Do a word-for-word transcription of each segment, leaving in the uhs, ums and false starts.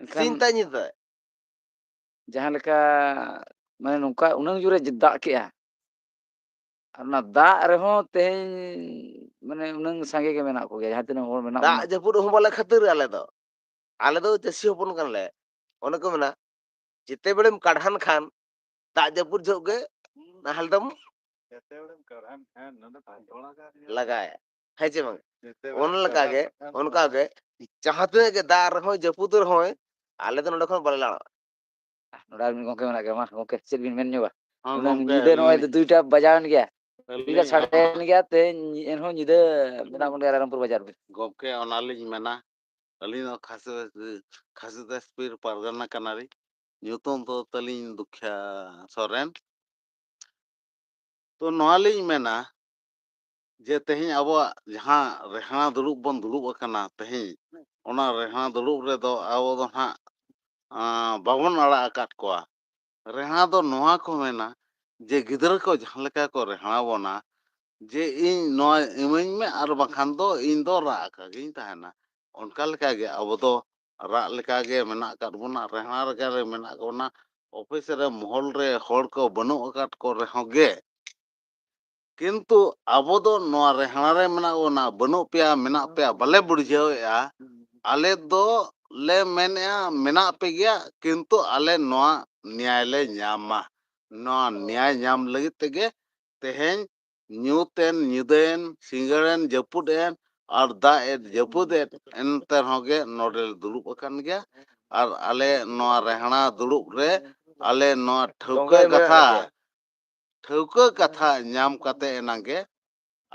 ᱢᱮᱱᱠᱷᱟᱱ ᱥᱤᱧ ᱛᱟᱭ ᱧᱤᱫᱟᱹ ᱛᱟᱭ᱾ ᱡᱟᱦᱟᱸ ᱞᱮᱠᱟ, ᱢᱟᱱᱮ, ᱱᱚᱝᱠᱟ ᱩᱱᱟᱹᱝ ᱡᱳᱨᱮ ᱫᱟᱜ ᱠᱮᱜᱼᱟ, ᱟᱨ ᱚᱱᱟ ᱫᱟᱜ ᱨᱮᱦᱚᱸ ᱛᱮᱦᱮᱧ, ᱢᱟᱱᱮ, ᱩᱱᱟᱹᱝ ᱥᱟᱸᱜᱮ ᱜᱮ ᱢᱮᱱᱟᱜ ᱠᱚᱜᱮᱭᱟ, ᱡᱟᱦᱟᱸ ᱛᱤᱱᱟᱹᱜ ᱦᱚᱲ ᱢᱮᱱᱟᱜ ᱫᱟᱜ ᱵᱚᱱᱟ᱾ ᱡᱟᱹᱯᱩᱫ ᱦᱚᱸ ᱵᱟᱞᱮ ᱠᱷᱟᱹᱛᱤᱨ ᱟᱞᱮ ᱫᱚ᱾ ᱟᱞᱮ ᱫᱚ ᱪᱟᱹᱥᱤ ᱦᱚᱯᱚᱱ ᱠᱟᱱᱟᱞᱮ᱾ ᱚᱱᱮ ᱠᱚ ᱢᱮᱱᱟ, ᱡᱮᱛᱮ ᱵᱮᱲᱮᱢ ᱠᱟᱰᱷᱟᱱ ᱠᱷᱟᱱ, ᱫᱟᱜ ᱡᱟᱹᱯᱩᱫ ᱡᱚᱦᱚᱜ ᱜᱮ ᱱᱟᱦᱮᱞ ᱫᱚᱢ ᱞᱟᱜᱟᱭᱟ᱾ ᱦᱮᱸ ᱪᱮ ᱵᱟᱝ? ᱚᱱᱟ ᱞᱮᱠᱟᱜᱮ, ᱚᱱᱠᱟᱜᱮ, ᱡᱟᱦᱟᱸ ᱛᱤᱱᱟᱹᱜ ᱜᱮ ᱫᱟᱜ ᱨᱮᱦᱚᱸᱭ, ᱡᱟᱹᱯᱩᱫ ᱨᱮᱦᱚᱸᱭ, ᱟᱞᱮ ᱫᱚ ᱱᱚᱰᱮ ᱠᱷᱚᱱ ᱵᱟᱞᱮ ᱞᱟᱲᱟᱜᱼᱟ᱾ ᱱᱚᱰᱮ ᱟᱨ ᱢᱤᱫ ᱜᱚᱝᱠᱮ ᱢᱮᱱᱟᱜ ᱜᱮᱭᱟ, ᱢᱟ ᱜᱚᱝᱠᱮ, ᱪᱮᱫ ᱵᱤᱱ ᱢᱮᱱ ᱧᱚᱜᱟ? ᱦᱮᱸ ᱩᱱᱟᱹᱝ ᱜᱚᱝᱠᱮ, ᱧᱤᱫᱟᱹ ᱱᱚᱜᱼᱚᱭ ᱟᱹᱞᱤᱧ, ᱫᱩᱭᱴᱟ ᱵᱟᱡᱟᱣᱮᱱ ᱜᱮᱭᱟ, ᱫᱩᱭᱴᱟ ᱟᱹᱞᱤᱧ ᱥᱟᱰᱮᱭᱮᱱ ᱜᱮᱭᱟ, ᱛᱮᱦᱮᱧ ᱮᱱᱦᱚᱸ ᱧᱤᱫᱟᱹ ᱢᱮᱱᱟᱜ ᱵᱚᱱ ᱜᱮᱭᱟ ᱨᱟᱭᱨᱚᱝᱯᱩᱨ ᱵᱟᱡᱟᱨ ᱨᱮ᱾ ᱜᱚᱢᱠᱮ, ᱚᱱᱟᱞᱤᱧ ᱢᱮᱱᱟ, ᱟᱹᱞᱤᱧ ᱫᱚ ᱠᱷᱟᱥᱤ, ᱠᱷᱟᱥᱤ ᱫᱟᱥᱯᱤᱨ ᱯᱟᱨᱜᱟᱱᱟ ᱠᱟᱱᱟᱞᱤᱧ᱾ ᱧᱩᱛᱩᱢ ᱫᱚ ᱛᱟᱹᱞᱤᱧ ᱫᱩᱠᱷᱤᱭᱟ ᱥᱚᱨᱮᱱ᱾ ᱛᱚ, ᱱᱚᱣᱟ ᱞᱤᱧ ᱢᱮᱱᱟ ᱡᱮ ᱛᱮᱦᱮᱧ ᱟᱵᱚᱣᱟᱜ ᱡᱟᱦᱟᱸ ᱨᱮᱦᱲᱟ ᱫᱩᱲᱩᱵ ᱵᱚᱱ ᱫᱩᱲᱩᱵ ᱟᱠᱟᱱᱟ ᱛᱮᱦᱮᱧ, ᱚᱱᱟ ᱨᱮᱦᱲᱟ ᱫᱩᱲᱩᱵ ᱨᱮᱫᱚ ᱟᱵᱚ ᱫᱚ ᱱᱟᱦᱟᱜ, ᱟᱸ, ᱵᱟᱵᱚᱱ ᱟᱲᱟᱜ ᱟᱠᱟᱫ ᱠᱚᱣᱟ᱾ ᱨᱮᱦᱲᱟ ᱫᱚ ᱱᱚᱣᱟ ᱠᱚ ᱢᱮᱱᱟ ᱡᱮ ᱜᱤᱫᱽᱨᱟᱹ ᱠᱚ ᱡᱟᱦᱟᱸ ᱞᱮᱠᱟ ᱠᱚ ᱨᱮᱦᱲᱟ ᱵᱚᱱᱟ, ᱡᱮ ᱤᱧ ᱱᱚᱣᱟ ᱤᱢᱟᱹᱧ ᱢᱮ ᱟᱨ ᱵᱟᱝᱠᱷᱟᱱ ᱫᱚ ᱤᱧ ᱫᱚ ᱨᱟᱜ ᱟᱠᱟ ᱜᱤᱧ ᱛᱟᱦᱮᱱᱟ᱾ ᱚᱱᱠᱟ ᱞᱮᱠᱟᱜᱮ ᱟᱵᱚ ᱫᱚ ᱨᱟᱜ ᱞᱮᱠᱟᱜᱮ ᱢᱮᱱᱟᱜ ᱟᱠᱟᱫ ᱵᱚᱱᱟ, ᱨᱮᱦᱲᱟ ᱞᱮᱠᱟᱜᱮ ᱢᱮᱱᱟᱜ ᱵᱚᱱᱟ᱾ ᱚᱯᱷᱤᱥ ᱨᱮ, ᱢᱚᱦᱚᱞ ᱨᱮ ᱦᱚᱲ ᱠᱚ ᱵᱟᱹᱱᱩᱜ ᱟᱠᱟᱫ ᱠᱚ ᱨᱮᱦᱚᱸ ᱜᱮ, ᱠᱤᱱᱛᱩ ᱟᱵᱚ ᱫᱚ ᱱᱚᱣᱟ ᱨᱮᱦᱲᱟ ᱨᱮ ᱢᱮᱱᱟᱜ ᱵᱚᱱᱟ, ᱵᱟᱹᱱᱩᱜ ᱯᱮᱭᱟ, ᱢᱮᱱᱟᱜ ᱯᱮᱭᱟ, ᱵᱟᱞᱮ ᱵᱩᱡᱷᱟᱹᱣᱮᱫᱼᱟ᱾ ᱟᱞᱮ ᱫᱚ ᱞᱮ ᱢᱮᱱᱮᱫᱼᱟ, ᱢᱮᱱᱟᱜ ᱯᱮ ᱜᱮᱭᱟ, ᱠᱤᱱᱛᱩ ᱟᱞᱮ ᱱᱚᱣᱟ ᱱᱮᱭᱟᱭ ᱞᱮ ᱧᱟᱢ ᱢᱟ᱾ ᱱᱚᱣᱟ ᱱᱮᱭᱟᱭ ᱧᱟᱢ ᱞᱟᱹᱜᱤᱫ ᱛᱮᱜᱮ ᱛᱮᱦᱮᱧ ᱧᱩᱛᱮᱱ, ᱧᱤᱫᱟᱹᱭᱮᱱ, ᱥᱤᱸᱜᱟᱹᱲᱮᱱ, ᱡᱟᱹᱯᱩᱫ ᱮᱱ, ᱟᱨ ᱫᱟᱜ ᱮᱫ, ᱡᱟᱹᱯᱩᱫ ᱮᱫ, ᱮᱱᱛᱮ ᱨᱮᱦᱚᱸ ᱜᱮ ᱱᱚᱰᱮ ᱞᱮ ᱫᱩᱲᱩᱵ ᱟᱠᱟᱱ ᱜᱮᱭᱟ᱾ ᱟᱨ ᱟᱞᱮ ᱱᱚᱣᱟ ᱨᱮᱦᱲᱟ ᱫᱩᱲᱩᱵ ᱨᱮ ᱟᱞᱮ ᱱᱚᱣᱟ ᱴᱷᱟᱹᱣᱠᱟᱹ ᱫᱚᱝᱜᱟᱹᱭ ᱢᱮᱱᱟᱜ ᱠᱟᱛᱷᱟ, ᱜᱮᱭᱟ᱾ ᱴᱷᱟᱹᱣᱠᱟᱹ ᱠᱟᱛᱷᱟ ᱧᱟᱢ ᱠᱟᱛᱮ ᱮᱱᱟᱝ ᱜᱮ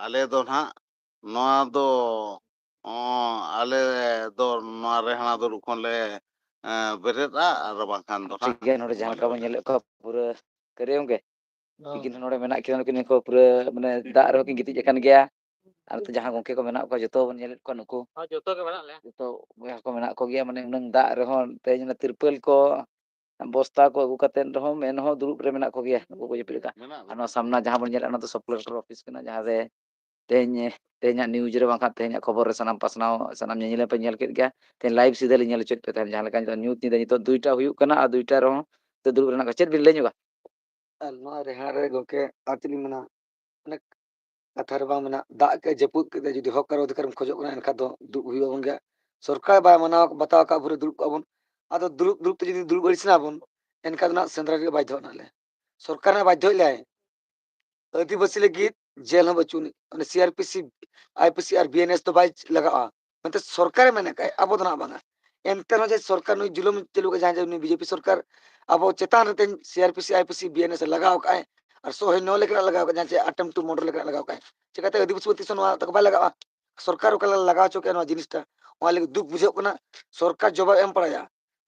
ᱟᱞᱮ ᱫᱚ ᱱᱟᱦᱟᱜ ᱱᱚᱣᱟ ᱫᱚ, ᱚᱸ, ᱟᱞᱮ ᱫᱚ ᱱᱚᱣᱟ ᱨᱮᱦᱲᱟ ᱫᱩᱲᱩᱵ ᱠᱷᱚᱱ ᱞᱮ, ᱮᱸ, ᱵᱮᱨᱮᱫᱼᱟ, ᱟᱨ ᱵᱟᱝᱠᱷᱟᱱ ᱫᱚ ᱴᱷᱤᱠ ᱱᱟᱦᱟᱜ ᱜᱮᱭᱟ, ᱱᱚᱰᱮ ᱡᱟᱦᱟᱸ ᱵᱟᱞᱮ ᱞᱮᱠᱟ ᱵᱚᱱ ᱵᱮᱨᱮᱫᱼᱟ᱾ ᱧᱮᱞᱮᱫ ᱠᱚᱣᱟ ᱯᱩᱨᱟᱹ ᱠᱟᱹᱨᱤ ᱜᱚᱝᱠᱮ, ᱦᱚᱸ᱾ ᱛᱤᱠᱤᱱ ᱱᱚᱰᱮ ᱢᱮᱱᱟᱜ ᱠᱤᱱᱟ, ᱱᱩᱠᱤᱱ ᱠᱚ ᱯᱩᱨᱟᱹ, ᱢᱟᱱᱮ, ᱫᱟᱜ ᱨᱮᱦᱚᱸ ᱠᱤᱱ ᱜᱤᱛᱤᱡ ᱟᱠᱟᱱ ᱜᱮᱭᱟ᱾ ᱟᱨ ᱱᱚᱛᱮ ᱡᱟᱦᱟᱸ ᱜᱚᱝᱠᱮ ᱠᱚ ᱢᱮᱱᱟᱜ ᱠᱚᱣᱟ, ᱡᱚᱛᱚ ᱵᱚᱱ ᱧᱮᱞᱮᱫ ᱠᱚᱣᱟ, ᱱᱩᱠᱩ ᱦᱚᱸ, ᱡᱚᱛᱚ ᱜᱮ ᱢᱮᱱᱟᱜ ᱞᱮᱭᱟ᱾ ᱡᱚᱛᱚ ᱵᱚᱭᱦᱟ ᱠᱚ ᱢᱮᱱᱟᱜ ᱠᱚᱜᱮᱭᱟ, ᱢᱟᱱᱮ, ᱩᱱᱟᱹᱝ ᱫᱟᱜ ᱨᱮᱦᱚᱸ ᱛᱮᱦᱮᱧ ᱚᱱᱟ ᱛᱤᱨᱯᱟᱹᱞ ᱠᱚ, ᱵᱚᱥᱛᱟ ᱠᱚ ᱟᱹᱜᱩ ᱠᱟᱛᱮᱫ ᱨᱮᱦᱚᱸ, ᱮᱱᱦᱚᱸ ᱫᱩᱲᱩᱵ ᱨᱮ ᱢᱮᱱᱟᱜ ᱠᱚᱜᱮᱭᱟ, ᱱᱩᱠᱩ ᱠᱚ ᱡᱟᱹᱯᱤᱫ ᱟᱠᱟᱫ᱾ ᱢᱮᱱᱟᱜ ᱟᱨ ᱱᱚᱣᱟ ᱥᱟᱢᱱᱟ ᱡᱟᱦᱟᱸ ᱵᱚᱱ ᱧᱮᱞᱮᱫᱼᱟ, ᱚᱱᱟ ᱫᱚ ᱥᱟᱵ ᱠᱚᱞᱮᱠᱴᱚᱨ ᱚᱯᱷᱤᱥ ᱠᱟᱱᱟ, ᱡᱟᱦᱟᱸ ᱨᱮ ᱛᱮᱦᱮᱧ, ᱛᱮᱦᱮᱧᱟᱜ news ᱨᱮ ᱵᱟᱝᱠᱷᱟᱱ ᱛᱮᱦᱮᱧᱟᱜ ᱠᱷᱚᱵᱚᱨ ᱨᱮ ᱥᱟᱱᱟᱢ ᱯᱟᱥᱱᱟᱣ, ᱥᱟᱱᱟᱢ ᱧᱮᱧᱮᱞ ᱯᱮ ᱧᱮᱞ ᱠᱮᱫ ᱜᱮᱭᱟ᱾ ᱛᱮᱦᱮᱧ live ᱥᱤᱫᱷᱟᱹ ᱞᱤᱧ ᱧᱮᱞ ᱦᱚᱪᱚᱭᱮᱫ ᱯᱮ ᱛᱟᱦᱮᱸᱫ, ᱡᱟᱦᱟᱸ ᱞᱮᱠᱟ ᱱᱤᱛᱚᱜ ᱧᱩᱛ ᱧᱤᱫᱟᱹ ᱱᱤᱛᱚᱜ ᱫᱩᱭᱴᱟ ᱦᱩᱭᱩᱜ ᱠᱟᱱᱟ ᱟᱨ ᱫᱩᱭᱴᱟ ᱨᱮᱦᱚᱸ ᱛᱮ ᱫᱩᱲᱩᱵ ᱨᱮᱱᱟᱜ ᱠᱚ᱾ ᱪᱮᱫ ᱵᱤᱱ ᱞᱟᱹᱭ ᱧᱚᱜᱟ? ᱟᱨ ᱱᱚᱣᱟ ᱨᱮᱦᱟ ᱨᱮ ᱜᱚᱝᱠᱮ ᱟᱨ ᱪᱮᱫ ᱞᱤᱧ ᱢᱮᱱᱟ, ᱚᱱᱮ ᱠᱟᱛᱷᱟ ᱨᱮ ᱵᱟᱝ ᱢᱮᱱᱟ, ᱫᱟᱜ ᱠᱮᱫ ᱡᱟᱹᱯᱩᱫ ᱠᱮᱫ ᱡᱩᱫᱤ ᱦᱚᱠ ᱟᱨ ᱚᱫᱷᱤᱠᱟᱨ ᱮᱢ ᱠᱷᱚᱡᱚᱜ ᱠᱟᱱᱟ, ᱮᱱᱠᱷᱟᱱ ᱫᱚ ᱫᱩᱜ ᱦᱩᱭᱩᱜ ᱟᱵᱚᱱ ᱜᱮᱭᱟ᱾ ᱥᱚᱨᱠᱟᱨ ᱵᱟᱭ ᱢᱟᱱᱟᱣ ᱵᱟᱛᱟᱣ ᱟᱠᱟᱫ ᱵᱷᱳᱨ ᱨᱮ ᱫᱩᱲᱩᱵ ᱠᱚᱜᱼᱟ ᱵᱚᱱ, ᱟᱫᱚ ᱫᱩᱲᱩᱵ ᱫᱩᱲᱩᱵ ᱛᱮ ᱡᱩᱫᱤ ᱫᱩᱲᱩᱵ ᱟᱹᱲᱤᱥ ᱮᱱᱟ ᱵᱚᱱ, ᱮᱱᱠᱷᱟᱱ ᱫᱚ ᱱᱟᱜ ᱥᱮᱸᱫᱽᱨᱟ ᱨᱮᱜᱮ ᱵᱟᱫᱽᱫᱷᱚ ᱱᱟᱜ ᱞᱮ᱾ ᱥᱚᱨᱠᱟᱨ ᱦᱚᱸ ᱵᱟᱫᱽᱫᱷᱚᱭᱮᱫ ᱞᱮᱭᱟᱭ, ᱟᱹᱫᱤᱵᱟᱹᱥᱤ ᱞᱟᱹᱜᱤᱫ ᱡᱮᱞ ᱦᱚᱸ ᱵᱟᱹᱪᱩᱜ ᱟᱹᱱᱤᱡ, ᱚᱱᱟ C R P C, I P C ᱟᱨ ᱵᱤ ᱮᱱ ᱮᱥ ᱫᱚ ᱵᱟᱭ ᱞᱟᱜᱟᱜᱼᱟ ᱢᱮᱱᱛᱮ ᱥᱚᱨᱠᱟᱨᱮ ᱢᱮᱱ ᱟᱠᱟᱫ, ᱟᱵᱚ ᱫᱚ ᱱᱟᱜ ᱵᱟᱝᱟ᱾ ᱮᱱᱛᱮ ᱨᱮᱦᱚᱸ ᱡᱮ ᱥᱚᱨᱠᱟᱨ ᱱᱩᱭ ᱡᱩᱞᱩᱢ ᱪᱟᱹᱞᱩ ᱠᱟᱜ, ᱡᱟᱦᱟᱸᱭ ᱡᱮ ᱱᱩᱭ ᱵᱤ ᱡᱮ ᱯᱤ ᱥᱚᱨᱠᱟᱨ ᱟᱵᱚ ᱪᱮᱛᱟᱱ ᱨᱮ ᱛᱮᱦᱮᱧ C R P C, I P C, B N S ᱮ ᱞᱟᱜᱟᱣ ᱟᱠᱟᱫ ᱟᱭ, ᱟᱨ ᱥᱚ ᱦᱚᱭ ᱱᱚ ᱞᱮᱠᱟᱱᱟᱜ ᱞᱟᱜᱟᱣ ᱟᱠᱟᱫ, ᱡᱟᱦᱟᱸ ᱪᱮ attempt to murder ᱞᱮᱠᱟᱱᱟᱜ ᱞᱟᱜᱟᱣ ᱟᱠᱟᱫ ᱟᱭ, ᱪᱤᱠᱟᱹᱛᱮ ᱟᱹᱫᱤᱵᱟᱹᱥᱤ ᱯᱟᱹᱨᱴᱤ ᱥᱮ ᱱᱚᱣᱟ ᱛᱟᱠᱚ ᱵᱟᱭ ᱞᱟᱜᱟᱜᱼᱟ? ᱥᱚᱨᱠᱟᱨ ᱚᱠᱟ ᱞᱮᱠᱟ ᱞᱟᱜᱟᱣ ᱦᱚᱪᱚ ᱠᱮᱫ ᱱᱚᱣᱟ ᱡᱤᱱᱤᱥᱴᱟ, ᱚᱱᱟ ᱞᱟᱹᱜᱤᱫ ᱫᱩᱠ ᱵᱩᱡᱷᱟᱹᱜ ᱠᱟᱱᱟ᱾ ᱥᱚᱨᱠᱟᱨ ᱡᱚᱵᱟᱵ ᱮᱢ ᱯᱟᱲᱟᱭᱟ᱾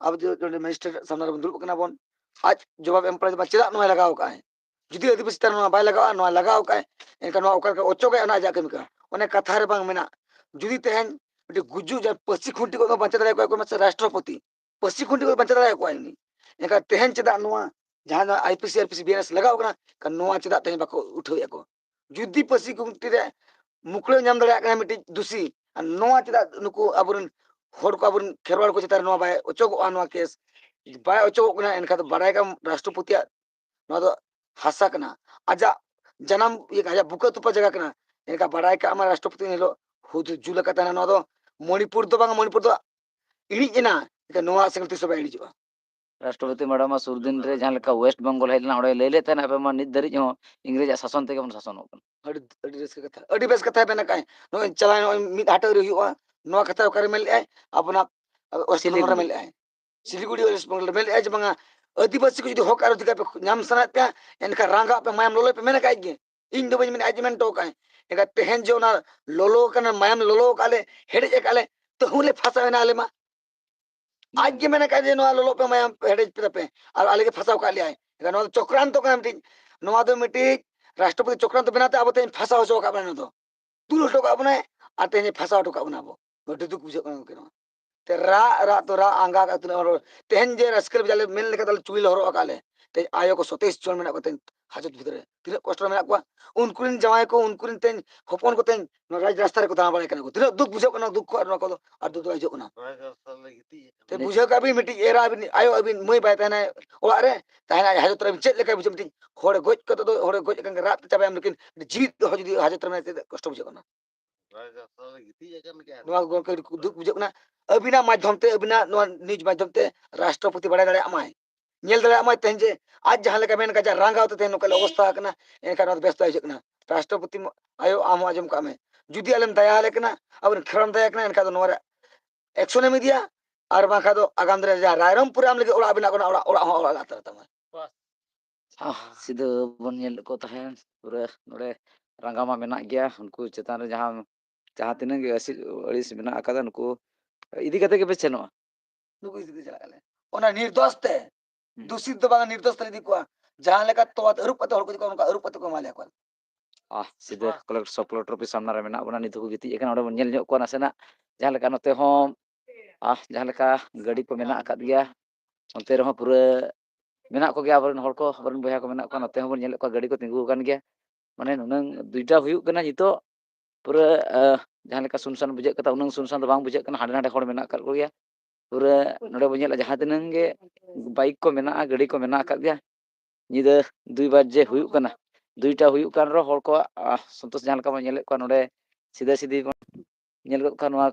ᱟᱵᱚ ᱡᱮ ᱱᱚᱰᱮ ᱢᱮᱡᱤᱥᱴᱨᱮᱴ ᱥᱟᱢᱱᱟ ᱨᱮᱵᱚᱱ ᱫᱩᱲᱩᱵ ᱠᱟᱱᱟ ᱵᱚᱱ, ᱟᱡ ᱡᱚᱵᱟᱵ ᱮᱢ ᱯᱟᱲᱟᱭᱟ, ᱪᱮᱫᱟᱜ ᱱᱚᱣᱟᱭ ᱞᱟᱜᱟᱣ ᱟᱠᱟᱫ ᱟᱭ? ᱡᱩᱫᱤ ᱟᱹᱫᱤᱵᱟᱹᱥᱤ ᱪᱮᱛᱟᱱ ᱨᱮ ᱱᱚᱣᱟ ᱵᱟᱭ ᱞᱟᱜᱟᱣᱟ, ᱱᱚᱣᱟ ᱞᱟᱜᱟᱣ ᱟᱠᱟᱫ ᱟᱭ, ᱮᱱᱠᱷᱟᱱ ᱱᱚᱣᱟ ᱚᱠᱟ ᱞᱮᱠᱟ ᱚᱪᱚᱜᱟᱭ, ᱚᱱᱟ ᱟᱡᱟᱜ ᱠᱟᱹᱢᱤ ᱠᱟᱱᱟ᱾ ᱚᱱᱮ ᱠᱟᱛᱷᱟ ᱨᱮ ᱵᱟᱝ ᱢᱮᱱᱟᱜ, ᱡᱩᱫᱤ ᱛᱮᱦᱮᱧ ᱢᱤᱫᱴᱤᱡ ᱜᱩᱡᱩᱜ ᱡᱟᱦᱟᱸ ᱯᱟᱹᱥᱤ ᱠᱷᱩᱱᱴᱤ ᱠᱚ ᱵᱟᱧᱪᱟᱣ ᱫᱟᱲᱮᱭᱟᱠᱚᱣᱟ ᱚᱠᱚᱭ ᱢᱟᱥᱮ ᱨᱟᱥᱴᱨᱚᱯᱚᱛᱤ, ᱯᱟᱹᱥᱤ ᱠᱷᱩᱱᱴᱤ ᱠᱚ ᱵᱟᱧᱪᱟᱣ ᱫᱟᱲᱮᱭᱟᱠᱚᱣᱟ ᱩᱱᱤ, ᱮᱱᱠᱷᱟᱱ ᱛᱮᱦᱮᱧ ᱪᱮᱫᱟᱜ ᱱᱚᱣᱟ ᱡᱟᱦᱟᱸ ᱫᱚ ᱟᱭ P C, R P C, B N S ᱞᱟᱜᱟᱣ ᱠᱟᱱᱟ, ᱮᱱᱠᱷᱟᱱ ᱱᱚᱣᱟ ᱪᱮᱫᱟᱜ ᱛᱮᱦᱮᱧ ᱵᱟᱠᱚ ᱩᱴᱷᱟᱹᱣᱮᱫᱼᱟ ᱠᱚ? ᱡᱩᱫᱤ ᱯᱟᱹᱥᱤ ᱠᱷᱩᱱᱴᱤ ᱨᱮ ᱢᱩᱠᱲᱟᱹᱣ ᱧᱟᱢ ᱫᱟᱲᱮᱭᱟᱜ ᱠᱟᱱᱟ ᱢᱤᱫᱴᱤᱡ ᱫᱩᱥᱤ, ᱟᱨ ᱱᱚᱣᱟ ᱪᱮᱫᱟᱜ ᱱᱩᱠᱩ ᱟᱵᱚᱨᱮᱱ ᱦᱚᱲ ᱠᱚ, ᱟᱵᱚᱨᱮᱱ ᱠᱷᱮᱨᱣᱟᱲ ᱠᱚ ᱪᱮᱛᱟᱱ ᱨᱮ ᱱᱚᱣᱟ ᱵᱟᱭ ᱚᱪᱚᱜᱚᱜᱼᱟ, ᱱᱚᱣᱟ ᱠᱮᱥ ᱵᱟᱭ ᱚᱪᱚᱜᱚᱜ ᱠᱟᱱᱟ, ᱮᱱᱠᱷᱟᱱ ᱫᱚ ᱵᱟᱲᱟᱭ ᱠᱟᱜ ᱟᱢ ᱨᱟᱥᱴᱨᱚᱯᱚᱛᱤᱭᱟᱜ ᱱᱚᱣᱟ ᱫᱚ ᱦᱟᱥᱟ ᱠᱟᱱᱟ, ᱟᱡᱟᱜ ᱡᱟᱱᱟᱢ ᱤᱭᱟᱹ ᱠᱟᱱᱟ, ᱟᱡᱟᱜ ᱵᱩᱠᱟᱹ ᱛᱚᱯᱟ ᱡᱟᱭᱜᱟ ᱠᱟᱱᱟ᱾ ᱮᱱᱠᱷᱟᱱ ᱵᱟᱲᱟᱭ ᱠᱟᱜ ᱢᱟ ᱨᱟᱥᱴᱨᱚᱯᱚᱛᱤ ᱩᱱ ᱦᱤᱞᱳᱜ ᱦᱩᱫ ᱡᱩᱞ ᱟᱠᱟᱫ ᱛᱟᱦᱮᱱᱟ, ᱱᱚᱣᱟ ᱫᱚ ᱢᱚᱬᱤᱯᱩᱨ ᱫᱚ ᱵᱟᱝ, ᱢᱚᱬᱤᱯᱩᱨ ᱫᱚ ᱤᱬᱤᱡ ᱮᱱᱟ, ᱮᱱᱠᱷᱟᱱ ᱱᱚᱣᱟ ᱥᱮᱸᱜᱮᱞ ᱛᱤᱥ ᱦᱚᱸ ᱵᱟᱭ ᱤᱬᱤᱡᱚᱜᱼᱟ᱾ ᱨᱟᱥᱴᱨᱚᱯᱚᱛᱤ ᱢᱮᱰᱟᱢ ᱢᱟ ᱥᱩᱨ ᱫᱤᱱ ᱨᱮ ᱡᱟᱦᱟᱸ ᱞᱮᱠᱟ ᱳᱭᱮᱥᱴ ᱵᱮᱝᱜᱚᱞ ᱦᱮᱡ ᱞᱮᱱᱟ, ᱚᱸᱰᱮ ᱞᱟᱹᱭ ᱞᱮᱫ ᱛᱟᱦᱮᱱᱟ, ᱟᱯᱮ ᱢᱟ ᱱᱤᱛ ᱫᱷᱟᱹᱨᱤᱡ ᱦᱚᱸ ᱤᱝᱨᱮᱡᱽ ᱟᱜ ᱥᱟᱥᱚᱱ ᱛᱮᱜᱮ ᱵᱚᱱ ᱥᱟᱥᱚᱱᱚᱜ ᱠᱟᱱᱟ᱾ ᱟᱹᱰᱤ, ᱟᱹᱰᱤ ᱨᱟᱹᱥᱠᱟᱹ ᱠᱟᱛᱷᱟ, ᱟᱹᱰᱤ ᱵᱮᱥ ᱠᱟᱛᱷᱟᱭ ᱢᱮᱱ ᱟᱠᱟᱫ᱾ ᱱᱚᱜᱼᱚᱭ ᱪᱟᱞᱟᱣ, ᱱᱚᱜᱼᱚᱭ ᱢᱤᱫ ᱦᱟᱴᱟᱜ ᱨᱮ ᱦᱩᱭᱩᱜᱼᱟ, ᱱᱚᱣᱟ ᱠᱟᱛᱷᱟ ᱚᱠᱟᱨᱮ ᱢᱮᱱ ᱞᱮᱫᱼᱟᱭ? ᱟᱵᱚᱱᱟᱜ ᱳᱭᱮᱥᱴ ᱵᱮᱝᱜᱚᱞ ᱨᱮ ᱥᱤᱞᱤᱜᱩᱲᱤ᱾ ᱢᱮᱱ ᱞᱮᱫᱼᱟᱭ, ᱥᱤᱞᱤᱜᱩᱲᱤ ᱳᱭᱮᱥᱴ ᱵᱮᱝᱜᱚᱞ ᱨᱮ ᱢᱮᱱ ᱞᱮᱫᱼᱟᱭ ᱡᱮ ᱵᱟᱝᱟ, ᱟᱹᱫᱤᱵᱟᱹᱥᱤ ᱠᱚ ᱡᱩᱫᱤ ᱦᱚᱠ ᱟᱨ ᱚᱫᱷᱤᱠᱟᱨ ᱯᱮ ᱧᱟᱢ ᱥᱟᱱᱟᱭᱮᱫ ᱯᱮᱭᱟ, ᱮᱱᱠᱷᱟᱱ ᱨᱟᱸᱜᱟᱜ ᱯᱮ, ᱢᱟᱭᱟᱢ ᱞᱚᱞᱚᱭ ᱯᱮ, ᱢᱮᱱ ᱟᱠᱟᱫ ᱜᱮ᱾ ᱤᱧ ᱫᱚ ᱵᱟᱹᱧ ᱢᱮᱱᱟ, ᱟᱡ ᱮ ᱢᱮᱱ ᱦᱚᱴᱚ ᱠᱟᱜᱼᱟᱭ᱾ ᱮᱱᱠᱷᱟᱱ ᱛᱮᱦᱮᱧ ᱡᱮ ᱚᱱᱟ ᱞᱚᱞᱚ ᱠᱟᱱᱟ, ᱢᱟᱭᱟᱢ ᱞᱚᱞᱚ ᱟᱠᱟᱫ ᱞᱮ, ᱦᱮᱰᱮᱡ ᱟᱠᱟᱫ ᱞᱮ, ᱛᱟᱹᱦᱩ ᱞᱮ ᱯᱷᱟᱸᱥᱟᱣ ᱮᱱᱟ ᱟᱞᱮ ᱢᱟ᱾ ᱟᱡ ᱜᱮ ᱢᱮᱱ ᱟᱠᱟᱫ ᱡᱮ ᱱᱚᱣᱟ ᱞᱚᱞᱚ ᱯᱮ, ᱢᱟᱭᱟᱢ ᱯᱮ ᱦᱮᱰᱮᱡ ᱯᱮ ᱛᱟᱯᱮ, ᱟᱨ ᱟᱞᱮ ᱜᱮ ᱯᱷᱟᱸᱥᱟᱣ ᱠᱟᱜ ᱞᱮᱭᱟᱭ᱾ ᱮᱱᱠᱷᱟᱱ ᱱᱚᱣᱟ ᱫᱚ ᱪᱚᱠᱨᱟᱱᱛᱚ ᱠᱟᱱᱟ ᱢᱤᱫᱴᱤᱡ, ᱱᱚᱣᱟ ᱫᱚ ᱢᱤᱫᱴᱤᱡ ᱨᱟᱥᱴᱨᱚᱯᱚᱛᱤ ᱪᱚᱠᱨᱟᱱᱛᱚ ᱵᱮᱱᱟᱣ ᱛᱮ ᱟᱵᱚ ᱛᱮᱦᱮᱧ ᱯᱷᱟᱸᱥᱟᱣ ᱦᱚᱪᱚ ᱟᱠᱟᱫ ᱵᱚᱱᱟ, ᱱᱚᱣᱟ ᱫᱚ ᱫᱩᱞ ᱦᱚᱴᱚ ᱠᱟᱜ ᱵᱚᱱᱟᱭ, ᱟᱨ ᱛᱮᱦᱮᱧ ᱯᱷᱟᱸᱥᱟᱣ ᱦᱚᱴᱚ ᱠᱟᱜ ᱵᱚᱱᱟ ᱟᱵᱚ᱾ ᱟᱹᱰᱤ ᱫᱩᱠ ᱵᱩᱡᱷᱟᱹᱜ ᱠᱟᱱᱟ ᱜᱚᱢᱠᱮ ᱱᱚᱣᱟ᱾ ᱛᱮ ᱨᱟᱜ, ᱨᱟᱜ ᱛᱚ ᱨᱟᱜ ᱟᱸᱜᱟ ᱠᱟᱜ ᱛᱤᱱᱟᱹᱜ ᱦᱚᱲ᱾ ᱛᱮᱦᱮᱧ ᱡᱮ ᱨᱟᱹᱥᱠᱟᱹ ᱞᱮ ᱵᱩᱡᱷᱟᱹᱣ ᱞᱮ ᱢᱮᱱ ᱞᱮᱠᱷᱟᱱ ᱛᱟᱦᱞᱮ ᱪᱩᱲᱤ ᱞᱮ ᱦᱚᱨᱚᱜ ᱟᱠᱟᱫ ᱞᱮ᱾ ᱛᱮᱦᱮᱧ ᱟᱭᱳ ᱠᱚ ᱥᱟᱛᱟᱭᱤᱥ ᱡᱚᱱ ᱢᱮᱱᱟᱜ ᱠᱚᱣᱟ ᱛᱮᱦᱮᱧ᱾ ᱦᱟᱡᱚᱛ ᱵᱷᱤᱛᱨᱤ ᱨᱮ ᱛᱤᱱᱟᱹᱜ ᱠᱚᱥᱴᱚ ᱨᱮ ᱢᱮᱱᱟᱜ ᱠᱚᱣᱟ᱾ ᱩᱱᱠᱩ ᱨᱮᱱ ᱡᱟᱶᱟᱭ ᱠᱚ, ᱩᱱᱠᱩ ᱨᱮᱱ ᱛᱮᱧ ᱦᱚᱯᱚᱱ ᱠᱚ ᱛᱮᱧ ᱱᱚᱣᱟ ᱨᱟᱡᱽ ᱨᱟᱥᱛᱟ ᱨᱮᱠᱚ ᱫᱟᱬᱟ ᱵᱟᱲᱟᱭ ᱠᱟᱱᱟ ᱠᱚ᱾ ᱛᱤᱱᱟᱹᱜ ᱫᱩᱠ ᱵᱩᱡᱷᱟᱹᱜ ᱠᱟᱱᱟ, ᱫᱩᱠ ᱠᱚ ᱟᱨ ᱱᱚᱣᱟ ᱠᱚᱫᱚ ᱟᱨ ᱫᱩᱠ ᱫᱚ ᱦᱤᱡᱩᱜ ᱠᱟᱱᱟ᱾ ᱛᱮ ᱵᱩᱡᱷᱟᱹᱣ ᱠᱟᱜ ᱵᱤᱱ, ᱢᱤᱫᱴᱤᱡ ᱮᱨᱟ, ᱟᱹᱵᱤᱱ ᱟᱭᱳ, ᱟᱹᱵᱤᱱ ᱢᱟᱹᱭ ᱵᱟᱭ ᱛᱟᱦᱮᱱᱟᱭ ᱚᱲᱟᱜ ᱨᱮ, ᱛᱟᱦᱮᱱᱟᱭ ᱦᱟᱡᱚᱛ ᱨᱮ, ᱟᱹᱵᱤᱱ ᱪᱮᱫ ᱞᱮᱠᱟ ᱵᱩᱡᱷᱟᱹᱣ? ᱢᱤᱫᱴᱤᱡ ᱦᱚᱲ ᱜᱚᱡ ᱠᱟᱛᱮ ᱫᱚ, ᱦᱚᱲ ᱜᱚᱡ ᱟᱠᱟᱱ ᱜᱮ ᱨᱟᱜ ᱛᱮ ᱪᱟᱵᱟᱭᱟᱢ, ᱞᱮᱠᱤᱱ ᱡᱤᱣᱤᱫ ᱦᱚᱸ ᱡᱩᱫᱤ ᱦᱟᱡᱚᱛ ᱨᱮ ᱢᱮᱱᱟᱭ, ᱪᱮᱫ ᱠᱚᱥᱴᱚ ᱵᱩᱡᱷᱟᱹᱜ ᱠᱟᱱᱟ? ᱱᱚᱣᱟ ᱜᱚᱢᱠᱮ ᱟᱹᱰᱤ ᱫᱩᱠ ᱵᱩᱡᱷᱟᱹᱜ ᱠᱟᱱᱟ᱾ ᱟᱹᱵᱤᱱᱟᱜ ᱢᱟᱫᱽᱫᱷᱚᱢ ᱛᱮ, ᱟᱹᱵᱤᱱᱟᱜ ᱱᱚᱣᱟ news ᱢᱟᱫᱽᱫᱷᱚᱢ ᱛᱮ ᱨᱟᱥᱴᱨᱚᱯᱚᱛᱤ ᱵᱟᱲᱟᱭ ᱫᱟᱲᱮᱭᱟᱜ ᱢᱟᱭ, ᱧᱮᱞ ᱫᱟᱲᱮᱭᱟᱜ ᱢᱟᱭ ᱛᱮᱦᱮᱧ ᱡᱮ ᱟᱡ ᱡᱟᱦᱟᱸ ᱞᱮᱠᱟ ᱢᱮᱱ ᱠᱟᱫᱟ, ᱨᱟᱸᱜᱟᱣ ᱛᱮ ᱛᱮᱦᱮᱧ ᱱᱚᱝᱠᱟ ᱞᱮ ᱚᱵᱚᱥᱛᱷᱟ ᱟᱠᱟᱱᱟ, ᱮᱱᱠᱷᱟᱱ ᱱᱚᱣᱟ ᱫᱚ ᱵᱮᱥ ᱵᱟᱭ ᱵᱩᱡᱷᱟᱹᱜ ᱠᱟᱱᱟ᱾ ᱨᱟᱥᱴᱨᱚᱯᱚᱛᱤ ᱟᱭᱳ, ᱟᱢ ᱦᱚᱸ ᱟᱸᱡᱚᱢ ᱠᱟᱜ ᱢᱮ, ᱡᱩᱫᱤ ᱟᱞᱮᱢ ᱫᱟᱭᱟ ᱟᱞᱮ ᱠᱟᱱᱟ, ᱟᱵᱚᱨᱮᱱ ᱠᱷᱮᱲᱚᱱ ᱫᱟᱭᱟ ᱠᱟᱱᱟ, ᱮᱱᱠᱷᱟᱱ ᱫᱚ ᱱᱚᱣᱟ ᱨᱮ action ᱮᱢ ᱤᱫᱤᱭᱟ, ᱟᱨ ᱵᱟᱝᱠᱷᱟᱱ ᱫᱚ ᱟᱜᱟᱢ ᱫᱤᱱ ᱨᱮ ᱡᱟᱦᱟᱸ ᱨᱟᱭᱨᱚᱢᱯᱩᱨ ᱨᱮ ᱟᱢ ᱞᱟᱹᱜᱤᱫ ᱚᱲᱟᱜ ᱵᱮᱱᱟᱜ ᱠᱟᱱᱟ, ᱚᱲᱟᱜ, ᱚᱲᱟᱜ ᱦᱚᱸ ᱚᱲᱟᱜ ᱞᱟᱜ ᱛᱟᱨᱟ ᱛᱟᱢᱟ᱾ ᱟᱦ, ᱥᱤᱫᱷᱟᱹ ᱵᱚᱱ ᱧᱮᱞ ᱞᱮᱫ ᱠᱚ ᱛᱟᱦᱮᱸᱫ, ᱯᱩᱨᱟᱹ ᱱᱚᱰᱮ ᱨᱟᱸᱜᱟ ᱢᱟ ᱢᱮᱱᱟᱜ ᱜᱮᱭᱟ, ᱩᱱᱠᱩ ᱪᱮᱛᱟᱱ ᱨᱮ ᱡᱟᱦᱟᱸ, ᱡᱟᱦᱟᱸ ᱛᱤᱱᱟᱹᱜ ᱜᱮ ᱟᱹᱥᱤ-, ᱟᱹᱲᱤᱥ ᱢᱮᱱᱟᱜ ᱟᱠᱟᱫᱟ, ᱱᱩᱠᱩ ᱤᱫᱤ ᱠᱟᱛᱮ ᱜᱮᱯᱮ ᱥᱮᱱᱚᱜᱼᱟ? ᱱᱩᱠᱩ ᱤᱫᱤ ᱠᱟᱛᱮ ᱪᱟᱞᱟᱜ ᱟᱞᱮ᱾ ᱚᱱᱟ ᱱᱤᱨᱫᱳᱥ ᱛᱮ, ᱦᱩᱸ᱾ ᱫᱩᱥᱤᱛ ᱫᱚ ᱵᱟᱝ, ᱱᱤᱨᱫᱳᱥ ᱛᱮᱞᱮ ᱤᱫᱤ ᱠᱚᱣᱟ᱾ ᱡᱟᱦᱟᱸ ᱞᱮᱠᱟ ᱛᱚᱣᱟ ᱟᱹᱨᱩᱵ ᱠᱟᱛᱮ ᱦᱚᱲ ᱠᱚ ᱤᱫᱤ ᱠᱚᱣᱟ, ᱚᱱᱠᱟ ᱟᱹᱨᱩᱵ ᱠᱟᱛᱮ ᱠᱚ ᱮᱢᱟ ᱞᱮᱭᱟ ᱠᱚ᱾ ᱟᱦ, ᱥᱤᱫᱷᱟᱹ ᱠᱚᱞᱮᱠᱴ-, sub collector office ᱥᱟᱢᱱᱟ ᱨᱮ ᱢᱮᱱᱟᱜ ᱵᱚᱱᱟ, ᱱᱤᱛ ᱦᱚᱸᱠᱚ ᱜᱤᱛᱤᱡ ᱟᱠᱟᱱᱟ᱾ ᱚᱸᱰᱮ ᱵᱚᱱ ᱧᱮᱞ ᱧᱚᱜ ᱠᱚᱣᱟ ᱱᱟᱥᱮᱱᱟᱜ, ᱡᱟᱦᱟᱸ ᱞᱮᱠᱟ ᱱᱚᱛᱮ ᱦᱚᱸ, ᱟᱦ, ᱡᱟᱦᱟᱸ ᱞᱮᱠᱟ ᱜᱟᱹᱰᱤ ᱠᱚ ᱢᱮᱱᱟᱜ ᱟᱠᱟᱫ ᱜᱮᱭᱟ, ᱚᱱᱛᱮ ᱨᱮᱦᱚᱸ ᱯᱩᱨᱟᱹ ᱢᱮᱱᱟᱜ ᱠᱚᱜᱮᱭᱟ ᱟᱵᱚᱨᱮᱱ ᱦᱚᱲ ᱠᱚ, ᱟᱵᱚᱨᱮᱱ ᱵᱚᱭᱦᱟ ᱠᱚ ᱢᱮᱱᱟᱜ ᱠᱚᱣᱟ᱾ ᱱᱚᱛᱮ ᱦᱚᱸᱵᱚᱱ ᱧᱮᱞᱮᱫ ᱠᱚᱣᱟ, ᱜᱟᱹᱰᱤ ᱠᱚ ᱛᱤᱸᱜᱩ ᱟᱠᱟᱱ ᱜᱮᱭᱟ᱾ ᱢᱟᱱᱮ ᱱᱩᱱᱟᱹᱝ ᱫᱩᱭᱴᱟ ᱦᱩᱭᱩᱜ ᱠᱟᱱᱟ ᱱᱤᱛᱚᱜ, ᱯᱩᱨᱟᱹ, ᱟᱦ, ᱡᱟᱦᱟᱸ ᱞᱮᱠᱟ ᱥᱩᱱᱥᱟᱱ ᱵᱩᱡᱷᱟᱹᱜ ᱠᱟᱱᱟ, ᱩᱱᱟᱹᱝ ᱥᱩᱱᱥᱟᱱ ᱫᱚ ᱵᱟᱝ ᱵᱩᱡᱷᱟᱹᱜ ᱠᱟᱱᱟ᱾ ᱦᱟᱸᱰᱮ ᱱᱟᱰᱮ ᱦᱚᱲ ᱢᱮᱱᱟᱜ ᱟᱠᱟᱫ ᱠᱚᱜᱮᱭᱟ᱾ ᱯᱩᱨᱟᱹ ᱱᱚᱰᱮ ᱵᱚᱱ ᱧᱮᱞᱟ, ᱡᱟᱦᱟᱸ ᱛᱤᱱᱟᱹᱝ ᱜᱮ ᱵᱟᱭᱤᱠ ᱠᱚ ᱢᱮᱱᱟᱜᱼᱟ, ᱜᱟᱹᱰᱤ ᱠᱚ ᱢᱮᱱᱟᱜ ᱟᱠᱟᱫ ᱜᱮᱭᱟ᱾ ᱧᱤᱫᱟᱹ ᱫᱩᱭ ᱵᱟᱡᱮ ᱦᱩᱭᱩᱜ ᱠᱟᱱᱟ, ᱫᱩᱭᱴᱟ ᱦᱩᱭᱩᱜ ᱠᱟᱱ ᱨᱮᱦᱚᱸ ᱦᱚᱲ ᱠᱚᱣᱟᱜ, ᱟᱦ, ᱥᱚᱱᱛᱳᱥ ᱡᱟᱦᱟᱸ ᱞᱮᱠᱟ ᱵᱚᱱ ᱧᱮᱞᱮᱫ ᱠᱚᱣᱟ ᱱᱚᱰᱮ, ᱥᱤᱫᱷᱟᱹ ᱥᱤᱫᱷᱤ ᱵᱚᱱ ᱧᱮᱞ ᱜᱚᱫ ᱠᱚᱣᱟ᱾ ᱱᱚᱣᱟ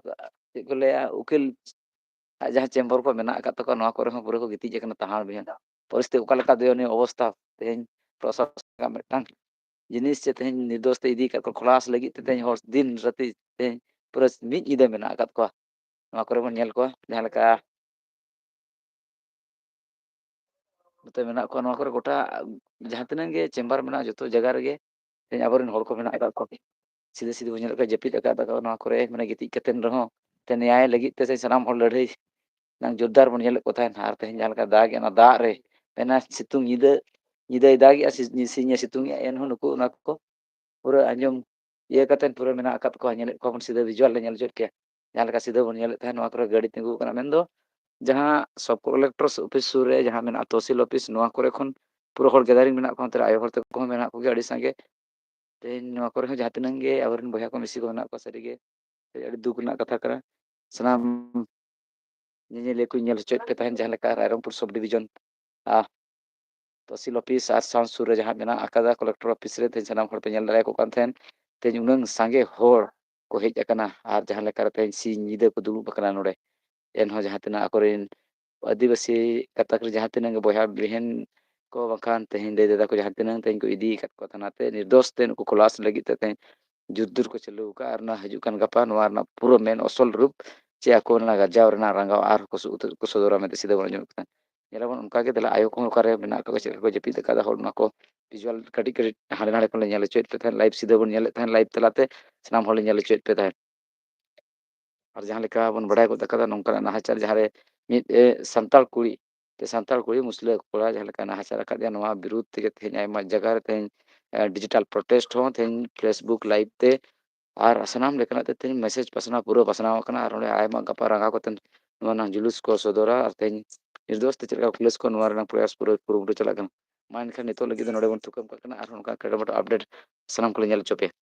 ᱪᱮᱫ ᱠᱚ ᱞᱟᱹᱭᱟ, ᱩᱠᱤᱞ ᱟᱡ ᱡᱟᱦᱟᱸ chamber ᱠᱚ ᱢᱮᱱᱟᱜ ᱟᱠᱟᱫ ᱛᱟᱠᱚᱣᱟ, ᱱᱚᱣᱟ ᱠᱚᱨᱮ ᱦᱚᱸ ᱯᱩᱨᱟᱹ ᱠᱚ ᱜᱤᱛᱤᱡ ᱟᱠᱟᱱᱟ ᱛᱟᱦᱟᱲ ᱵᱤᱦᱟᱹᱲ᱾ ᱯᱚᱨᱤᱥᱛᱷᱤᱛᱤ ᱚᱠᱟ ᱞᱮᱠᱟ ᱫᱚᱭᱚᱱᱤᱭᱚ ᱚᱵᱚᱥᱛᱷᱟ, ᱛᱮᱦᱮᱧ ᱯᱨᱚᱥᱟᱥᱚᱱ ᱨᱮᱱᱟᱜ ᱢᱤᱫᱴᱟᱝ ᱡᱤᱱᱤᱥ ᱪᱮ ᱛᱮᱦᱮᱧ ᱱᱤᱨᱫᱳᱥ ᱛᱮ ᱤᱫᱤ ᱟᱠᱟᱫ ᱠᱚ ᱠᱷᱟᱞᱟᱥ ᱞᱟᱹᱜᱤᱫ ᱛᱮ ᱛᱮᱦᱮᱧ ᱦᱚᱲ ᱫᱤᱱ ᱨᱟᱹᱛᱤ ᱛᱮᱦᱮᱧ ᱯᱩᱨᱟᱹ ᱢᱤᱫ ᱧᱤᱫᱟᱹ ᱢᱮᱱᱟᱜ ᱟᱠᱟᱫ ᱠᱚᱣᱟ᱾ ᱱᱚᱣᱟ ᱠᱚᱨᱮ ᱵᱚᱱ ᱧᱮᱞ ᱠᱚᱣᱟ ᱡᱟᱦᱟᱸ ᱞᱮᱠᱟ ᱱᱚᱛᱮ ᱢᱮᱱᱟᱜ ᱠᱚᱣᱟ, ᱱᱚᱣᱟ ᱠᱚᱨᱮ ᱜᱚᱴᱟ ᱡᱟᱦᱟᱸ ᱛᱤᱱᱟᱹᱜ ᱜᱮ chamber ᱢᱮᱱᱟᱜᱼᱟ, ᱡᱚᱛᱚ ᱡᱟᱭᱜᱟ ᱨᱮᱜᱮ ᱛᱮᱦᱮᱧ ᱟᱵᱚᱨᱮᱱ ᱦᱚᱲ ᱠᱚ ᱢᱮᱱᱟᱜ ᱟᱠᱟᱫ ᱠᱚᱣᱟ᱾ ᱥᱤᱫᱷᱟᱹ ᱥᱤᱫᱷᱟᱹ ᱵᱚᱱ ᱧᱮᱞᱮᱫ ᱠᱚᱣᱟ, ᱡᱟᱹᱯᱤᱫ ᱟᱠᱟᱫ ᱛᱟᱠᱚᱣᱟ ᱱᱚᱣᱟ ᱠᱚᱨᱮ, ᱢᱟᱱᱮ ᱜᱤᱛᱤᱡ ᱠᱟᱛᱮᱱ ᱨᱮᱦᱚᱸ ᱛᱮ ᱱᱮᱭᱟᱭ ᱞᱟᱹᱜᱤᱫ ᱛᱮ ᱥᱮ ᱥᱟᱱᱟᱢ ᱦᱚᱲ ᱞᱟᱹᱲᱦᱟᱹᱭ ᱨᱮᱱᱟᱜ ᱡᱳᱨᱫᱟᱨ ᱵᱚᱱ ᱧᱮᱞᱮᱫ ᱠᱚ ᱛᱟᱦᱮᱱ᱾ ᱟᱨ ᱛᱮᱦᱮᱧ ᱡᱟᱦᱟᱸ ᱞᱮᱠᱟ ᱫᱟᱜ ᱮᱫ, ᱚᱱᱟ ᱫᱟᱜ ᱨᱮ ᱢᱮᱱᱟ ᱥᱤᱛᱩᱝ ᱧᱤᱫᱟᱹ, ᱧᱤᱫᱟᱹᱭ ᱫᱟᱜᱮᱜᱼᱟ, ᱥᱤ-, ᱥᱤᱧᱮ ᱥᱤᱛᱩᱝᱮᱜᱼᱟ, ᱮᱱᱦᱚᱸ ᱱᱩᱠᱩ ᱚᱱᱟ ᱠᱚ ᱯᱩᱨᱟᱹ ᱟᱸᱡᱚᱢ ᱤᱭᱟᱹ ᱠᱟᱛᱮᱫ ᱯᱩᱨᱟᱹ ᱢᱮᱱᱟᱜ ᱟᱠᱟᱫ ᱠᱚᱣᱟ, ᱧᱮᱞᱮᱫ ᱠᱚᱣᱟ ᱵᱚᱱ, ᱥᱤᱫᱷᱟᱹ visual ᱞᱮ ᱧᱮᱞ ᱦᱚᱪᱚᱭᱮᱫ ᱯᱮᱭᱟ᱾ ᱡᱟᱦᱟᱸ ᱞᱮᱠᱟ ᱥᱤᱫᱷᱟᱹ ᱵᱚᱱ ᱧᱮᱞᱮᱫ ᱛᱟᱦᱮᱸᱫ, ᱱᱚᱣᱟ ᱠᱚᱨᱮ ᱜᱟᱹᱰᱤ ᱛᱤᱸᱜᱩ ᱟᱠᱟᱱᱟ, ᱢᱮᱱᱫᱚ ᱡᱟᱦᱟᱸ sub collector office ᱥᱩᱨ ᱨᱮ ᱡᱟᱦᱟᱸ ᱢᱮᱱᱟᱜᱼᱟ ᱛᱚᱦᱥᱤᱞ office, ᱱᱚᱣᱟ ᱠᱚᱨᱮ ᱠᱷᱚᱱ ᱯᱩᱨᱟᱹ ᱦᱚᱲ gathering ᱢᱮᱱᱟᱜ ᱠᱚᱣᱟ, ᱚᱱᱛᱮ ᱨᱮ ᱟᱭᱳ ᱦᱚᱲ ᱛᱟᱠᱚ ᱦᱚᱸ ᱢᱮᱱᱟᱜ ᱠᱚᱜᱮᱭᱟ ᱟᱹᱰᱤ ᱥᱟᱸᱜᱮ᱾ ᱛᱮᱦᱮᱧ ᱱᱚᱣᱟ ᱠᱚᱨᱮ ᱦᱚᱸ ᱡᱟᱦᱟᱸ ᱛᱤᱱᱟᱹᱝ ᱜᱮ ᱟᱵᱚᱨᱮᱱ ᱵᱚᱭᱦᱟ ᱠᱚ ᱢᱤᱥᱤ ᱠᱚ ᱢᱮᱱᱟᱜ ᱠᱚᱣᱟ, ᱥᱟᱹᱨᱤᱜᱮ ᱟᱹᱰᱤ ᱫᱩᱠ ᱨᱮᱱᱟᱜ ᱠᱟᱛᱷᱟ ᱠᱟᱱᱟ᱾ ᱥᱟᱱᱟᱢ ᱧᱮᱧᱮᱞᱤᱭᱟᱹ ᱠᱚᱧ ᱧᱮᱞ ᱦᱚᱪᱚᱭᱮᱫ ᱯᱮ ᱛᱟᱦᱮᱸᱫ, ᱡᱟᱦᱟᱸ ᱞᱮᱠᱟ ᱨᱟᱭᱨᱚᱝᱯᱩᱨ sub division, ᱟ, ᱛᱚᱦᱥᱤᱞ ᱚᱯᱷᱤᱥ ᱟᱨ ᱥᱟᱶ ᱥᱩᱨ ᱨᱮ ᱡᱟᱦᱟᱸ ᱢᱮᱱᱟᱜ ᱟᱠᱟᱫᱟ, ᱠᱚᱞᱮᱠᱴᱚᱨ ᱚᱯᱷᱤᱥ ᱨᱮ ᱛᱮᱦᱮᱧ ᱥᱟᱱᱟᱢ ᱦᱚᱲ ᱯᱮ ᱧᱮᱞ ᱫᱟᱲᱮᱭᱟᱠᱚ ᱠᱟᱱ ᱛᱟᱦᱮᱸᱫ᱾ ᱛᱮᱦᱮᱧ ᱩᱱᱟᱹᱝ ᱥᱟᱸᱜᱮ ᱦᱚᱲ ᱠᱚ ᱦᱮᱡ ᱟᱠᱟᱱᱟ ᱟᱨ ᱡᱟᱦᱟᱸ ᱞᱮᱠᱟ ᱨᱮ ᱛᱮᱦᱮᱧ ᱥᱤᱧ ᱧᱤᱫᱟᱹ ᱠᱚ ᱫᱩᱲᱩᱵ ᱟᱠᱟᱱᱟ ᱱᱚᱰᱮ, ᱮᱱᱦᱚᱸ ᱡᱟᱦᱟᱸ ᱛᱤᱱᱟᱹᱜ ᱟᱠᱚᱨᱮᱱ ᱟᱹᱫᱤᱵᱟᱹᱥᱤ ᱜᱟᱛᱟᱠ ᱨᱮ ᱡᱟᱦᱟᱸ ᱛᱤᱱᱟᱹᱜ ᱜᱮ ᱵᱚᱭᱦᱟ ᱵᱤᱦᱤᱱ ᱠᱚ ᱵᱟᱝᱠᱷᱟᱱ ᱛᱮᱦᱮᱧ ᱫᱟᱹᱭ ᱫᱟᱫᱟ ᱠᱚ ᱡᱟᱦᱟᱸ ᱛᱤᱱᱟᱹᱜ ᱛᱮᱦᱮᱧ ᱠᱚ ᱤᱫᱤ ᱟᱠᱟᱫ ᱠᱚᱣᱟ ᱛᱷᱟᱱᱟ ᱛᱮ, ᱱᱤᱨᱫᱳᱥ ᱛᱮ ᱱᱩᱠᱩ ᱠᱷᱚᱞᱟᱥ ᱞᱟᱹᱜᱤᱫ ᱛᱮ ᱛᱮᱦᱮᱧ ᱡᱳᱨᱫᱟᱨ ᱠᱚ ᱪᱟᱹᱞᱩ ᱟᱠᱟᱫᱼᱟ᱾ ᱟᱨ ᱚᱱᱟ ᱦᱤᱡᱩᱜ ᱠᱟᱱ ᱜᱟᱯᱟ ᱱᱚᱣᱟ ᱨᱮᱱᱟᱜ ᱯᱩᱨᱟᱹ ᱢᱮᱱ ᱚᱥᱚᱞ ᱨᱩᱯ ᱪᱮ ᱟᱠᱚ ᱨᱮᱱᱟᱜ ᱜᱟᱨᱡᱟᱣ ᱨᱮᱱᱟᱜ ᱨᱟᱸᱜᱟᱣ ᱟᱨ ᱠᱚ ᱥᱩ-, ᱩᱛᱟᱹᱨ ᱠᱚ ᱥᱚᱫᱚᱨᱟ ᱢᱮᱱᱛᱮ ᱥᱤᱫᱷᱟᱹ ᱵᱚᱱ ᱟᱸᱡᱚᱢᱮᱫ ᱠᱟᱱᱟ᱾ ᱧᱮᱞᱟᱵᱚᱱ ᱚᱱᱠᱟ ᱜᱮ, ᱛᱟᱦᱞᱮ ᱟᱭᱳ ᱠᱚᱦᱚᱸ ᱚᱠᱟᱨᱮ ᱢᱮᱱᱟᱜ ᱠᱚᱣᱟ, ᱪᱮᱫ ᱞᱮᱠᱟ ᱠᱚ ᱡᱟᱹᱯᱤᱫ ᱟᱠᱟᱫᱟ, ᱦᱚᱲ ᱚᱱᱟ ᱠᱚ visual ᱠᱟᱹᱴᱤᱡ ᱠᱟᱹᱴᱤᱡ ᱦᱟᱸᱰᱮ ᱱᱟᱰᱮ ᱠᱷᱚᱱ ᱞᱮ ᱧᱮᱞ ᱦᱚᱪᱚᱭᱮᱫ ᱯᱮ ᱛᱟᱦᱮᱸᱫ, live ᱥᱤᱫᱷᱟᱹ ᱵᱚᱱ ᱧᱮᱞᱮᱫ ᱛᱟᱦᱮᱸᱫ, live ᱛᱟᱞᱟᱛᱮ ᱥᱟᱱᱟᱢ ᱦᱚᱲ ᱞᱮ ᱧᱮᱞ ᱦᱚᱪᱚᱭᱮᱫ ᱯᱮ ᱛᱟᱦᱮᱸᱫ᱾ ᱟᱨ ᱡᱟᱦᱟᱸ ᱞᱮᱠᱟ ᱵᱚᱱ ᱵᱟᱲᱟᱭ ᱜᱚᱫ ᱟᱠᱟᱫᱟ, ᱱᱚᱝᱠᱟᱱᱟᱜ ᱱᱟᱦᱟᱪᱟᱨ ᱡᱟᱦᱟᱸ ᱨᱮ ᱢᱤᱫ, ᱮ, ᱥᱟᱱᱛᱟᱲ ᱠᱩᱲᱤ, ᱥᱮ ᱥᱟᱱᱛᱟᱲ ᱠᱩᱲᱤ ᱢᱩᱥᱞᱟᱹ ᱠᱚᱲᱟ ᱡᱟᱦᱟᱸ ᱞᱮᱠᱟ ᱱᱟᱦᱟᱪᱟᱨ ᱟᱠᱟᱫᱮᱭᱟ, ᱱᱚᱣᱟ ᱵᱤᱨᱩᱫᱷ ᱛᱮᱜᱮ ᱛᱮᱦᱮᱧ ᱟᱭᱢᱟ ᱡᱟᱭᱜᱟ ᱨᱮ ᱛᱮᱦᱮᱧ, ᱮ, digital protest ᱦᱚᱸ ᱛᱮᱦᱮᱧ Facebook live ᱛᱮ ᱟᱨ ᱥᱟᱱᱟᱢ ᱞᱮᱠᱟᱱᱟᱜ ᱛᱮ ᱛᱮᱦᱮᱧ message ᱯᱟᱥᱱᱟᱣ, ᱯᱩᱨᱟᱹ ᱯᱟᱥᱱᱟᱣ ᱟᱠᱟᱱᱟ᱾ ᱟᱨ ᱚᱸᱰᱮ ᱟᱭᱢᱟ ᱜᱟᱯᱟ ᱨᱟᱸᱜᱟᱣ ᱠᱟᱛᱮ ᱱᱚᱣᱟ ᱨᱮᱱᱟᱜ ᱡᱩᱞᱩᱥ ᱠᱚ ᱥᱚᱫᱚᱨᱟ᱾ ᱟᱨ ᱛᱮᱦᱮᱧ ᱱᱤᱨᱫᱳᱥ ᱛᱮ ᱪᱮᱫ ᱞᱮᱠᱟ ᱠᱷᱩᱞᱟᱹᱥ ᱠᱚ, ᱱᱚᱣᱟ ᱨᱮᱱᱟᱜ ᱯᱨᱚᱭᱟᱥ ᱯᱩᱨᱟᱹ ᱠᱩᱨᱩᱢᱩᱴᱩ ᱪᱟᱞᱟᱜ ᱠᱟᱱᱟ᱾ ᱢᱟ ᱮᱱᱠᱷᱟᱱ ᱱᱤᱛᱚᱜ ᱞᱟᱹᱜᱤᱫ ᱫᱚ ᱱᱚᱰᱮ ᱵᱚᱱ ᱛᱷᱩᱠᱟᱹᱢ ᱠᱟᱜ ᱠᱟᱱᱟ᱾ ᱟᱨ ᱚᱱᱠᱟ ᱠᱟᱹᱴᱤᱡ ᱢᱟᱹᱴᱤᱡ update ᱥᱟᱱᱟᱢ ᱠᱚᱞᱮ ᱧᱮᱞ ᱦᱚᱪᱚ ᱯᱮᱭᱟ᱾